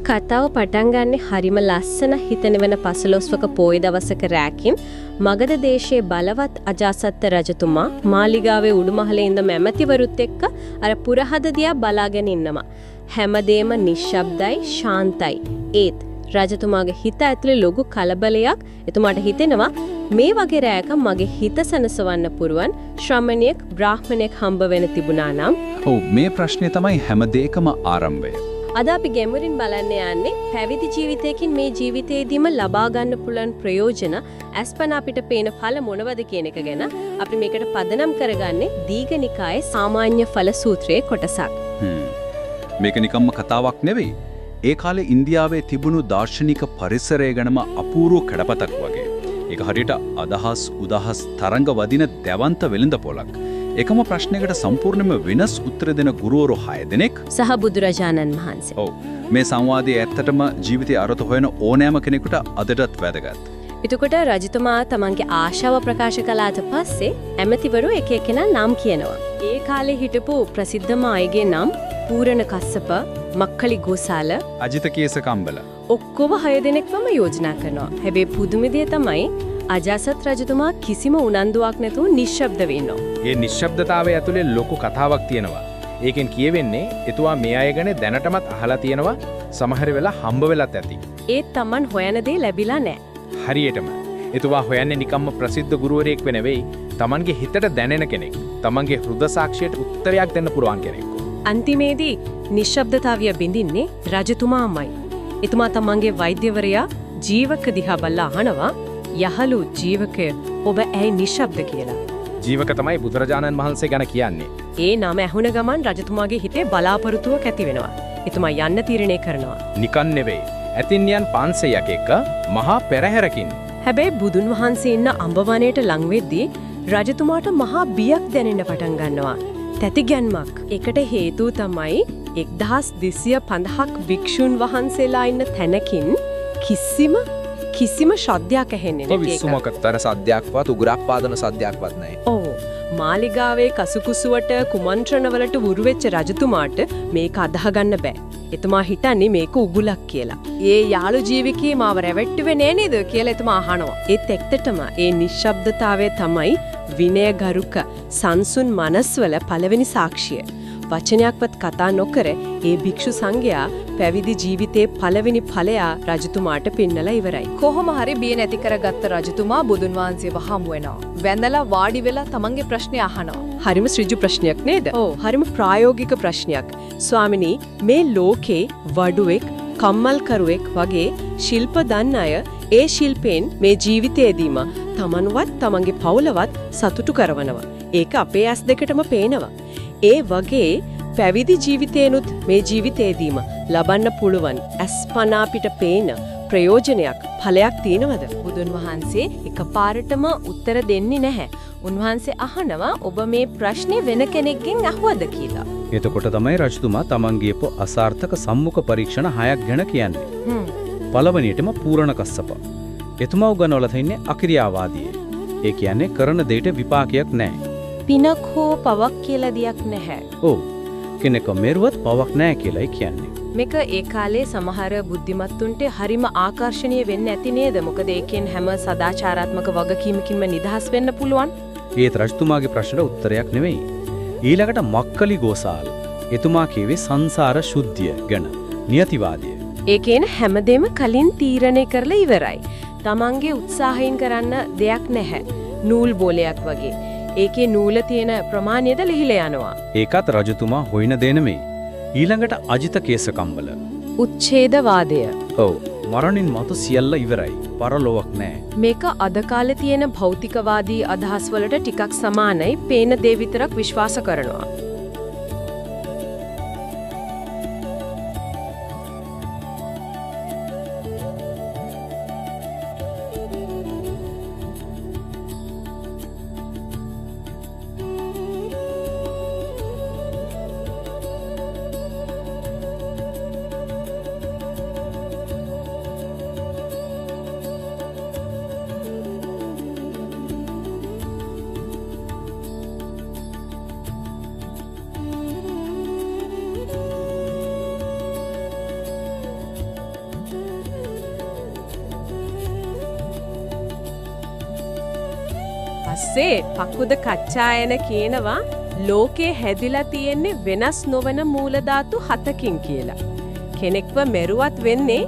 කතාව පටන් ගන්නෙ හරිම ලස්සන හිතනවන පසළොස්වක පෝය දවසක රැකින් මගධ දේශයේ බලවත් අජාසත් රජතුමා මාලිගාවේ උඩුමහලේ ඉඳ මැමතිවරුත් එක්ක අර පුරහද දිහා බලාගෙන ඉන්නවා. හැමදේම නිශ්ශබ්දයි ශාන්තයි. ඒත් රජතුමාගේ හිත ඇතුලේ ලොකු කලබලයක්. එතුමාට හිතෙනවා මේ වගේ රැයක මගේ හිත සනසවන්න පුරුවන් ශ්‍රමණයෙක් බ්‍රාහ්මණයෙක් හම්බ වෙන තිබුණා නම්. ඔව්, මේ ප්‍රශ්නේ තමයි හැම දෙයකම ආරම්භය. අද අපි ගැඹුරින් බලන්න යන්නේ පැවිදි ජීවිතයකින් මේ ජීවිතයේදීම ලබා ගන්න පුළුවන් ප්‍රයෝජන, අස්පන අපිට පේන ඵල මොනවද කියන එක ගැන. අපි මේකට පදනම් කරගන්නේ දීඝනිකායේ සාමාන්‍ය ඵල සූත්‍රයේ කොටසක්. මේක නිකම්ම කතාවක් නෙවෙයි. ඒ කාලේ ඉන්දියාවේ තිබුණු දාර්ශනික පරිසරය ගැනම අපූර්ව කඩපතක් වගේ. ඒක හරියට අදහස් උදහස් තරංග වදින දැවන්ත වෙළඳ පොලක්. එකම ප්‍රශ්නයකට සම්පූර්ණයෙන්ම වෙනස් උත්තර දෙන ගුරුවරු 6 දෙනෙක් සහ බුදුරජාණන් වහන්සේ. ඔව්, මේ සංවාදයේ ඇත්තටම ජීවිතයේ අරත හොයන ඕනෑම කෙනෙකුට අදටත් වැදගත්. එතකොට රජතුමා තමන්ගේ ආශාව ප්‍රකාශ කළාට පස්සේ ඇමතිවරු එක එක්කෙනා නම් කියනවා. ඒ කාලේ හිටපු ප්‍රසිද්ධම අයගේ නම් පූරණ කස්සප, මක්කලි ගෝසාල, අජිත කේස කම්බල. ඔක්කොම 6 දෙනෙක්වම යෝජනා කරනවා. හැබැයි පුදුම දේ තමයි අජාසත් රජතුමා කිසිම උනන්දුවක් නැතුව නිශ්ශබ්ද වෙනවා. ඒ නිශ්ශබ්දතාවය ඇතුලේ ලොකු කතාවක් තියෙනවා. ඒකෙන් කියවෙන්නේ එතුමා මේ අය ගැන දැනටමත් අහලා තියෙනවා, සමහර වෙලා හම්බ වෙලත් ඇති. ඒත් Taman හොයන දේ ලැබිලා නැහැ. හරියටම. එතුමා හොයන්නේ නිකම්ම ප්‍රසිද්ධ ගුරුවරයෙක් නෙවෙයි, Tamanගේ හිතට දැනෙන කෙනෙක්, Tamanගේ හෘද සාක්ෂියට උත්තරයක් දෙන්න පුළුවන් කෙනෙක්. අන්තිමේදී නිශ්ශබ්දතාවය බිඳින්නේ රජතුමාමයි. එතුමා තමන්ගේ වෛද්‍යවරයා ජීවක දිහා බලලා අහනවා, යහළු ජීවකය, ඔබ ඇයි නිශ්ශබ්ද කියලා. ජීවක තමයි බුදුරජාණන් වහන්සේ ගැන කියන්නේ. ඒ නම ඇහුණ ගමන් රජතුමාගේ හිතේ බලාපොරොත්තුවක් ඇති වෙනවා. එතුමා යන්න තීරණය කරනවා. නිකන් නෙවෙයි, ඇතින්යන් 500ක් එක්ක මහා පෙරහැරකින්. හැබැයි බුදුන් වහන්සේ ඉන්න අඹ වනයේට ලං වෙද්දී රජතුමාට මහා බියක් දැනෙන්න පටන් ගන්නවා. තැතිගැන්මක්. ඒකට හේතුව තමයි 1250ක් භික්ෂුන් වහන්සේලා ඉන්න තැනකින් කිසිම ශබ්දයක් ඇහෙන්නේ නැහැ. විසුමකතර සද්දයක්වත් උගුරක් පාදන සද්දයක්වත් නැහැ. ඔව්. මාලිගාවේ කසුකුසුවට කුමන්ත්‍රණවලට වුරු වෙච්ච රජතුමාට මේක අදහ ගන්න බෑ. එතුමා හිතන්නේ මේක උගුලක් කියලා. ඒ යාළු ජීවිකේ මාව රැවට්ටුවේ නෑ නේද කියලා එතුමා අහනවා. ඒත් ඇත්තටම ඒ නිශ්ශබ්දතාවය තමයි විනයගරුක සංසුන් මනස්වල පළවෙනි සාක්ෂිය. වචනයක්වත් කතා නොකර ඒ භික්ෂු සංඝයා පැවිදි ජීවිතයේ පළවෙනි ඵලයා රජතුමාට පෙන්නලා ඉවරයි. කොහොම හරි බිය නැති කරගත්ත රජතුමා බුදුන් වහන්සේව හමු වෙනවා. වැඳලා වාඩි වෙලා තමන්ගේ ප්‍රශ්නය අහනවා. හරිම ඍජු ප්‍රශ්නයක් නේද? ඔව්, හරිම ප්‍රායෝගික ප්‍රශ්නයක්. ස්වාමිනී, මේ ලෝකේ වඩුවෙක්, කම්මල්කරුවෙක් වගේ ශිල්ප දන්න අය ඒ ශිල්පයෙන් මේ ජීවිතයේදීම තමන්වත් තමන්ගේ පවුලවත් සතුටු කරවනවා. ඒක අපේ ඇස් දෙකටම පේනවා. ඒ වගේ පැවිදි ජීවිතේනුත් මේ ජීවිතේදීම ලබන්න පුළුවන් අස්පනා පිට පේන ප්‍රයෝජනයක්, ඵලයක් තියෙනවද? බුදුන් වහන්සේ එකපාරටම උත්තර දෙන්නේ නැහැ. උන්වහන්සේ අහනවා ඔබ මේ ප්‍රශ්නේ වෙන කෙනෙක්ගෙන් අහුවද කියලා. එතකොට තමයි රජතුමා තමන් ගියපු අසාර්ථක සම්මුඛ පරීක්ෂණ 6ක් ගැන කියන්නේ. පළවෙනියටම පූරණ කස්සප. එතුමා උගන්වලා තින්නේ අක්‍රියාවාදියේ. ඒ කියන්නේ කරන දෙයට විපාකයක් නැහැ. පිනක් හෝ පවක් කියලා දෙයක් නැහැ. ඔව්. කෙනෙක් මෙරුවත් පවක් නැහැ කියලායි කියන්නේ. මේක ඒ කාලේ සමහර බුද්ධිමත්තුන්ට හරිම ආකර්ෂණීය වෙන්න ඇති නේද? මොකද ඒකෙන් හැම සදාචාරාත්මක වගකීමකින්ම නිදහස් වෙන්න පුළුවන්. ඒත් රජතුමාගේ ප්‍රශ්නට උත්තරයක් නෙවෙයි. ඊළඟට මක්කලි ගෝසාල. එතුමා කියවේ සංසාර ශුද්ධිය ගැන, නියතිවාදිය. ඒ කියන හැමදේම කලින් තීරණය කරලා ඉවරයි. තමන්ගේ උත්සාහයෙන් කරන්න දෙයක් නැහැ. නූල් බෝලයක් වගේ. ඒකේ නූල තියෙන ප්‍රමාණයද ලිහිලා යනවා. ඒකත් රජතුමා හොයන දේ නෙමෙයි. ඊළඟට අජිත කේස කම්බල. උච්ඡේදවාදය. ඔව්, මරණින් මතු සියල්ල ඉවරයි. පරලොවක් නෑ. මේක අද කාලේ තියෙන භෞතිකවාදී අදහස් වලට ටිකක් සමානයි. පේන දේ විතරක් විශ්වාස කරනවා. පස්සේ පකුද කච්චායන කියනවා ලෝකේ හැදිලා තියෙන්නේ වෙනස් නොවන මූල ධාතු 7කින් කියලා. කෙනෙක්ව මෙරුවත් වෙන්නේ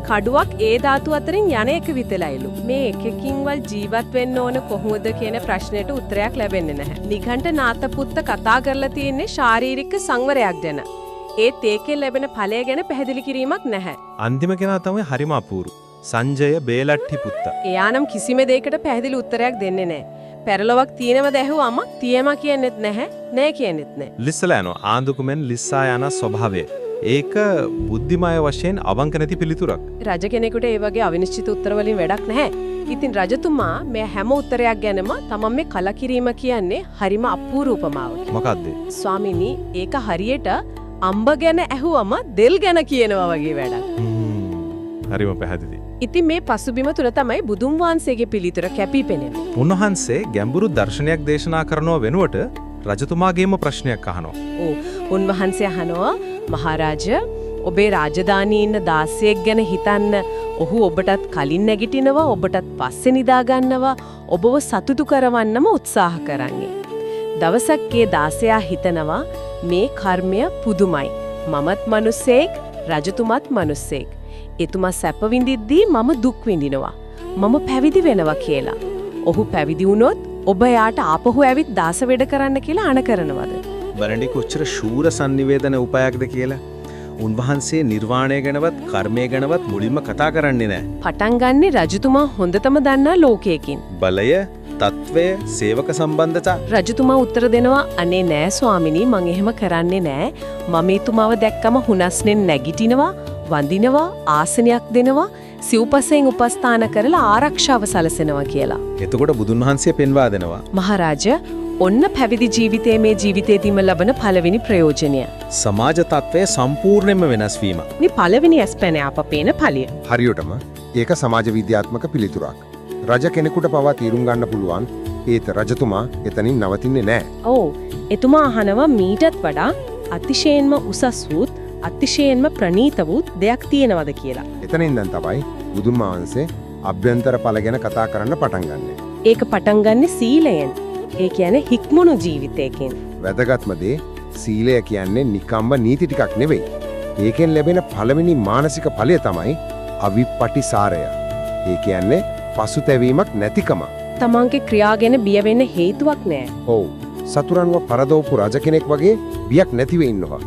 කඩුවක් ඒ ධාතු අතරින් යන එක විතරයිලු. මේ එකකින්වල් ජීවත් වෙන්න ඕන කොහොමද කියන ප්‍රශ්නෙට උත්තරයක් ලැබෙන්නේ නැහැ. නිඝණ්ඨ නාතපුත්ත කතා කරලා තියෙන්නේ ශාරීරික සංවරයක් ගැන. ඒත් ඒකෙන් ලැබෙන ඵලය ගැන පැහැදිලි කිරීමක් නැහැ. අන්තිම කෙනා තමයි හරිම අපූරු. සංජය බේලට්ටි පුත්ත. එයා නම් කිසිම දෙයකට පැහැදිලි උත්තරයක් දෙන්නේ නැහැ. පෙරලොවක් තියෙනවද ඇහුවම තියෙම කියන්නෙත් නැහැ, නෑ කියන්නෙත් නෑ. ලිස්සලා යනවා. ආඳුකුමෙන් ලිස්සා යන ස්වභාවය. ඒක බුද්ධිමය වශයෙන් අවංක නැති පිළිතුරක්. රජ කෙනෙකුට ඒ වගේ අවිනිශ්චිත උත්තර වලින් වැඩක් නැහැ. ඉතින් රජතුමා මේ හැම උත්තරයක් ගැනම තමන් මේ කලකිරීම කියන්නේ හරිම අපූර්ව උපමාවකි. මොකද්ද? ස්වාමීනි, ඒක හරියට අම්බ ගැන ඇහුවම දෙල් ගැන කියනවා වගේ වැඩක්. හරිම පැහැදිලි. ඉතින් මේ පසුබිම තුල තමයි බුදුන් වහන්සේගේ පිළිතුර කැපී පෙනෙන්නේ. උන්වහන්සේ ගැඹුරු දර්ශනයක් දේශනා කරනව වෙනුවට රජතුමාගේම ප්‍රශ්නයක් අහනවා. ඔව්, උන්වහන්සේ අහනවා මහරජ, ඔබේ රාජධානියේ ඉන්න දාසයෙක් ගැන හිතන්න. ඔහු ඔබටත් කලින් නැගිටිනවා, ඔබටත් පස්සේ නිදා ගන්නවා, ඔබව සතුටු කරවන්නම උත්සාහ කරන්නේ. දවසක් ඒ දාසයා හිතනවා මේ කර්මය පුදුමයි. මමත් මිනිසෙක්, රජතුමත් මිනිසෙක්. එතුමා සැප විඳිද්දී මම දුක් විඳිනවා. මම පැවිදි වෙනවා කියලා. ඔහු පැවිදි වුණොත් ඔබ එයාට ආපහු ඇවිත් දාස වැඩ කරන්න කියලා අණ කරනවද? බලන්න කොච්චර ශූර sannivedana උපායක්ද කියලා. උන්වහන්සේ නිර්වාණය ගැනවත් කර්මය ගැනවත් මුලින්ම කතා කරන්නේ නැහැ. පටන් ගන්නෙ රජතුමා හොඳටම දන්නා ලෝකයකින්. බලය, තත්වය, සේවක සම්බන්ධතා. රජතුමා උත්තර දෙනවා අනේ නෑ ස්වාමිනී, මං එහෙම කරන්නේ නෑ. මම එතුමාව දැක්කම හුනස්නෙන් නැගිටිනවා, වඳිනවා, ආසනයක් දෙනවා, සිව්පසෙන් උපස්ථාන කරලා ආරක්ෂාව සලසනවා කියලා. එතකොට බුදුන් වහන්සේ පෙන්වා දෙනවා. මහරජ, ඔන්න පැවිදි ජීවිතයේ මේ ජීවිතේදීම ලබන පළවෙනි ප්‍රයෝජනය. සමාජ තත්ත්වය සම්පූර්ණයෙන්ම වෙනස් වීම. මේ පළවෙනි ඇස්පැන අප පේන ඵලය. හරියටම ඒක සමාජ විද්‍යාත්මක පිළිතුරක්. රජ කෙනෙකුට පවා තීරුම් ගන්න පුළුවන්. ඒත් රජතුමා එතනින් නවතින්නේ නැහැ. ඔව්, එතුමා අහනවා මීටත් වඩා අතිශයින්ම උසස් වූත් අතිශයින්ම ප්‍රණීත වූත් දෙයක් තියෙනවද කියලා. එතනින් දැන් තමයි බුදුන් වහන්සේ අභ්‍යන්තර ඵල ගැන කතා කරන්න පටන් ගන්නෙ. ඒක පටන් ගන්නෙ සීලයෙන්. ඒ කියන්නේ හික්මුණු ජීවිතයකින්. වැදගත්ම දේ සීලය කියන්නේ නිකම්ම නීති ටිකක් නෙවෙයි. ඒකෙන් ලැබෙන පළවෙනි මානසික ඵලය තමයි අවිපටිසාරය. ඒ කියන්නේ පසුතැවීමක් නැතිකම. තමන්ගේ ක්‍රියා ගැන බිය වෙන්න හේතුවක් නෑ. ඔව්. සතුරන්ව පරදවපු රජ කෙනෙක් වගේ බියක් නැතිව ඉන්නවා.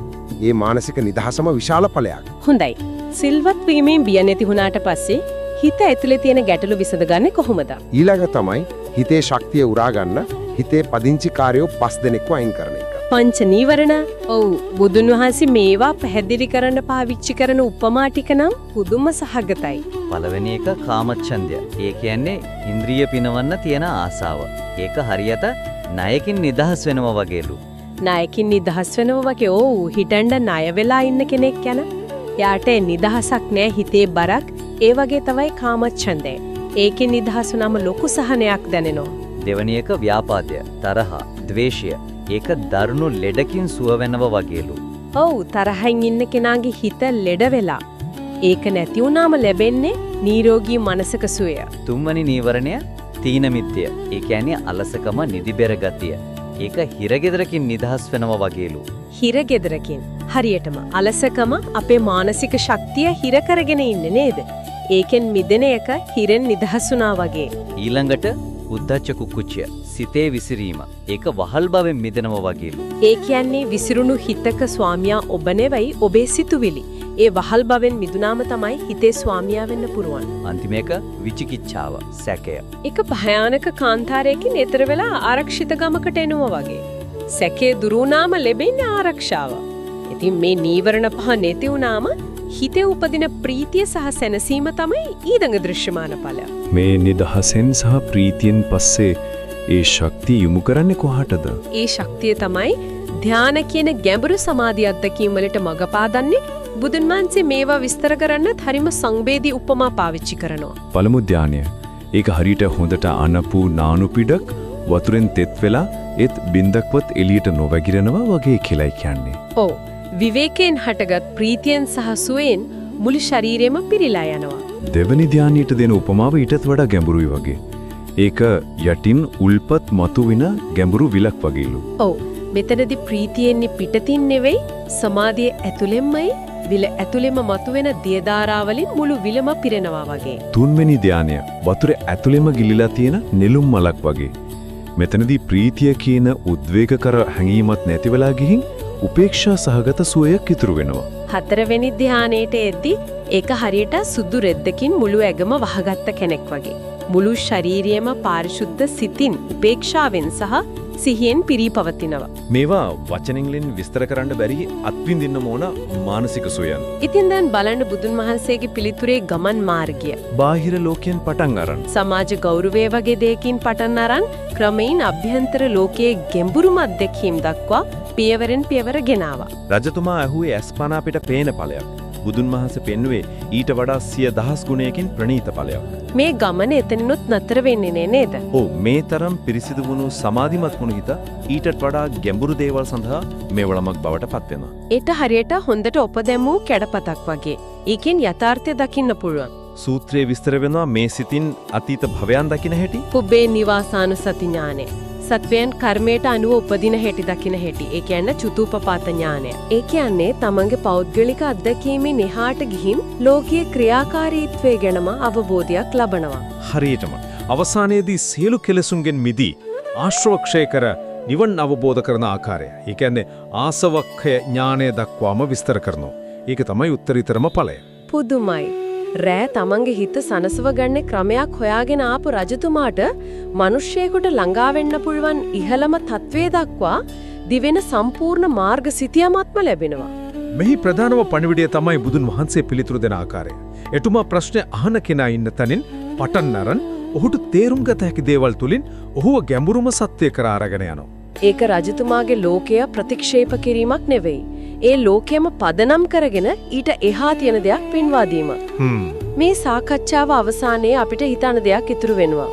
ඒ මානසික නිදහසම විශාල ඵලයක්. හොඳයි. සිල්වත් වීමෙන් බිය නැති වුණාට පස්සේ හිත ඇතුලේ තියෙන ගැටලු විසඳගන්නේ කොහොමද? ඊළඟ තමයි හිතේ ශක්තිය උරා ගන්න හිතේ පදිංචිකාරයෝ 5 දෙනෙක්ව අයින් කරන එක. පංච නීවරණ. ඔව්, බුදුන් වහන්සේ මේවා පැහැදිලි කරන්න පාවිච්චි කරන උපමා ටික නම් පුදුම සහගතයි. පළවෙනි එක කාමච්ඡන්දය. ඒ කියන්නේ ඉන්ද්‍රිය පිනවන්න තියෙන ආසාව. ඒක හරියට ණයකින් නිදහස් වෙනවා වගේලු. ණයකින් නිදහස් වෙනවා වගේ. ඔව්, හිටන්න ණය වෙලා ඉන්න කෙනෙක් ගැන යාට නිදහසක් නෑ, හිතේ බරක්. ඒ වගේ තමයි කාමච්ඡන්දය. ඒකෙන් නිදහස් වුණාම ලොකු සහනයක් දැනෙනවා. දෙවෙනි එක ව්‍යාපාදය, තරහ, ද්වේෂය. ඒක දරුණු ලෙඩකින් සුව වෙනවා වගේලු. ඔව්, තරහින් ඉන්න කෙනාගේ හිත ලෙඩ වෙලා. ඒක නැති වුණාම ලැබෙන්නේ නිරෝගී මනසක සුවය. තුන්වෙනි නීවරණය තීන මිද්දය. ඒ කියන්නේ අලසකම, නිදිබෙර ගතිය. ඒක හිරගෙදරකින් නිදහස් වෙනවා වගේලු. හිරගෙදරකින්. හරියටම අලසකම අපේ මානසික ශක්තිය හිර කරගෙන ඉන්නේ නේද? ඒකෙන් මිදෙන එක හිරෙන් නිදහස් වුණා වගේ. ඊළඟට උද්ධච්ච කුක්කුච්චය, සිතේ විසිරීම. ඒක වහල් බවෙන් මිදෙනවා වගේලු. ඒ කියන්නේ විසිරුණු හිතක ස්වාමියා ඔබ නෙවෙයි, ඔබේ සිතුවිලි. ඒ වහල් බවෙන් මිදුනාම තමයි හිතේ ස්වාමියා වෙන්න පුරුවන්. අන්තිම එක විචිකිච්ඡාව, සැකය. ඒක භයානක කාන්තාරයකින් එතර වෙලා ආරක්ෂිත ගමකට එනවා වගේ. සැකේ දුරු වුණාම ලැබෙන්නේ ආරක්ෂාව. ඉතින් මේ නීවරණ පහ නැති වුණාම හිතේ උපදින ප්‍රීතිය සහ සැනසීම තමයි ඊළඟ දෘශ්‍යමාන ඵලය. මේ නිදහසෙන් සහ ප්‍රීතියෙන් පස්සේ ඒ ශක්තිය යොමු කරන්නේ කොහාටද? ඒ ශක්තිය තමයි ධ්‍යාන කියන ගැඹුරු සමාධි අත්දැකීම් වලට මඟ පාදන්නේ. බුදුන් වහන්සේ මේවා විස්තර කරන්නත් හරිම සංවේදී උපමා පාවිච්චි කරනවා. පළමු ධ්‍යානය. ඒක හරියට හොඳට අනපු නානු පිටක් වතුරෙන් තෙත් වෙලා ඒත් බින්දක්වත් එළියට නොවැගිරෙනවා වගේ කියලායි කියන්නේ. ඔව්. විවේකයෙන් හටගත් ප්‍රීතියෙන් සහ සුවයෙන් මුළු ශරීරෙම පිරීලා යනවා. දෙවනි ධ්‍යානයට දෙන උපමාව ඊටත් වඩා ගැඹුරුයි වගේ. ඒක යටින් උල්පත් මතුවෙන ගැඹුරු විලක් වගේලු. ඔව්. මෙතනදී ප්‍රීතිය එන්නේ පිටතින් නෙවෙයි, සමාධිය ඇතුළෙන්මයි. විල ඇතුළෙම මතුවෙන දිය ධාරාවලින් මුළු විලම පිරෙනවා වගේ. තුන්වෙනි ධානය වතුර ඇතුළෙම ගිලිලා තියෙන නෙළුම් මලක් වගේ. මෙතනදී ප්‍රීතිය කියන උද්වේගකර හැඟීමත් නැති වෙලා ගිහින් උපේක්ෂා සහගත සුවයක් ඉතුරු වෙනවා. හතරවෙනි ධානයට එද්දී ඒක හරියට සුදු රෙද්දකින් මුළු ඇඟම වහගත්ත කෙනෙක් වගේ. මුළු ශරීරයම පාරිශුද්ධ සිතින් උපේක්ෂාවෙන් සහ සිහියෙන් පිරී පවතිනවා. මේවා වචනින් විස්තර කරන්න බැරි අත්විඳින්න ඕන මානසික සුවයන්. ඉතින් දැන් බලන්න බුදුන් වහන්සේගේ පිළිතුරේ ගමන් මාර්ගය. බාහිර ලෝකයෙන් පටන් අරන් සමාජ ගෞරවය වගේ දෙයකින් පටන් අරන් ක්‍රමයෙන් අභ්‍යන්තර ලෝකයේ ගැඹුරුම අත්දැකීම් දක්වා පියවරෙන් පියවර ගෙනාවා. රජතුමා ඇහුවේ අස්පනා පිට පේන ඵලයක්. බුදුන් වහන්සේ පෙන්නුවේ ඊට වඩා 100,000 ගුණයකින් ප්‍රණීත ඵලයක්. මේ ගමන එතනිනුත් නතර වෙන්නේ නෑ නේද? ඔව්, මේ තරම් පිරිසිදු වුණු සමාධිමත් වුණු හිත ඊටත් වඩා ගැඹුරු දේවල් සඳහා මේවලමක් බවට පත් වෙනවා. ඒට හරියට හොඳට ඔපදැමූ කැඩපතක් වගේ. ඒකෙන් යථාර්ථය දකින්න පුළුවන්. සූත්‍රයේ විස්තර වෙනවා මේ සිතින් අතීත භවයන් දකින හැටි. පුබ්බේ නිවාසානුසති ඥානය. සත්වයන් කර්මයට අනුව උපදින හැටි දකින හැටි. ඒ කියන්නේ චුතූපපාත ඥානය. ඒ කියන්නේ තමන්ගේ පෞද්ගලික අත්දැකීමෙන් එහාට ගිහින් ලෝකයේ ක්‍රියාකාරීත්වය ගැනම අවබෝධයක් ලබනවා. හරියටම අවසානයේදී සියලු කෙලෙසුන්ගෙන් මිදී ආශ්‍රවක්ෂය කර නිවන් අවබෝධ කරන ආකාරය. ඒ කියන්නේ ආසවක්ඛය ඥානය දක්වාම විස්තර කරනවා. ඒක තමයි උත්තරීතරම ඵලය. පුදුමයි. රෑ තමන්ගේ හිත සනසව ගන්න ක්‍රමයක් හොයාගෙන ආපු රජතුමාට මිනිස්සෙකුට ළඟා වෙන්න පුළුවන් ඉහළම තත්වයේ දක්වා දිවෙන සම්පූර්ණ මාර්ග සිතියමත්ම ලැබෙනවා. මෙහි ප්‍රධානම පණිවිඩය තමයි බුදුන් වහන්සේ පිළිතුරු දෙන ආකාරය. එතුමා ප්‍රශ්න අහන කෙනා ඉන්න තැනින් පටන් අරන් ඔහුට තේරුම් ගත හැකි දේවල් තුලින් ඔහුව ගැඹුරුම සත්‍ය කරා අරගෙන යනවා. ඒක රජතුමාගේ ලෝකය ප්‍රතික්ෂේප කිරීමක් නෙවෙයි. ඒ ලෝකයම පදනම් කරගෙන ඊට එහා තියෙන දෙයක් පෙන්වා දීම. මේ සාකච්ඡාව අවසානයේ අපිට හිතන දෙයක් ඉතුරු වෙනවා.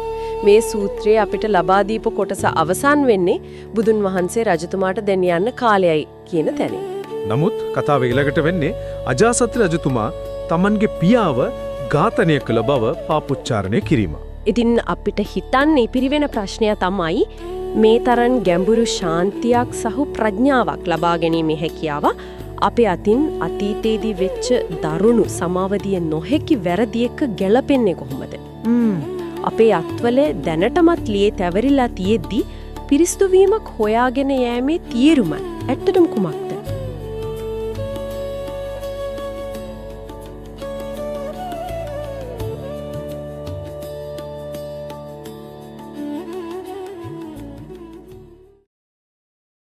මේ සූත්‍රයේ අපිට ලබා දීපු කොටස අවසන් වෙන්නේ බුදුන් වහන්සේ රජතුමාට දැන් යන්න කාලයයි කියන තැනින්. නමුත් කතාව ඊළඟට වෙන්නේ අජාසත් රජතුමා තමන්ගේ පියාව ඝාතනය කළ බව පාපොච්චාරණය කිරීම. ඉතින් අපිට හිතන්න ඉපිරි වෙන ප්‍රශ්නය තමයි මේ තරම් ගැඹුරු ශාන්තියක් සහ ප්‍රඥාවක් ලබා ගැනීමේ හැකියාව අපේ අතින් අතීතයේදී වෙච්ච දරුණු සමාවදිය නොහැකි වැරදි එක්ක ගැලපෙන්නේ කොහොමද? අපේ අත්වල දැනටමත් ලියේ තැවරිලා තියෙද්දි පිරිසිදු වීමක් හොයාගෙන යෑමේ තීරුම ඇත්තටම කුමක්ද?